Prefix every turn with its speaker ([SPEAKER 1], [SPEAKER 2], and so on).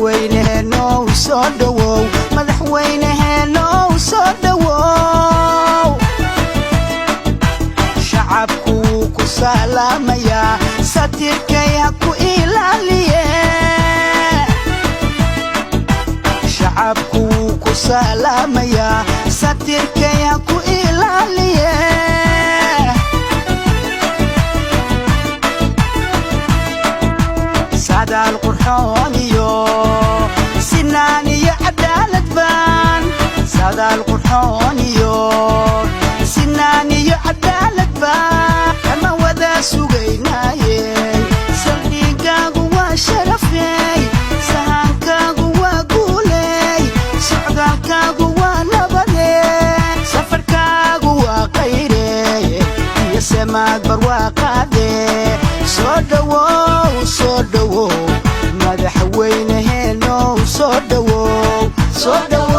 [SPEAKER 1] Madaxweyneheenow soo dhowow, madaxweyneheenow soo dhowow. Shacabku wuu ku salaamayaa, satirkay ha ku ilaaliye. Shacabku wuu ku salaamayaa, satirkay ha ku ilaaliye. Sadaal qurxoon iyo sinaan iyo cadaalad baan, sadaal qurxoon iyo sinaan iyo cadaalad baan kama wada sugaynaaye. Saldhigaagu waa sharafey, sahaankaagu waa guuley, socdaalkaagu waa nabade, safarkaagu waa qayre iyo semaad barwaaqaade. Soo dhowow, soo dhowow, madaxweyneheenow soo dhowow, soo dhowow.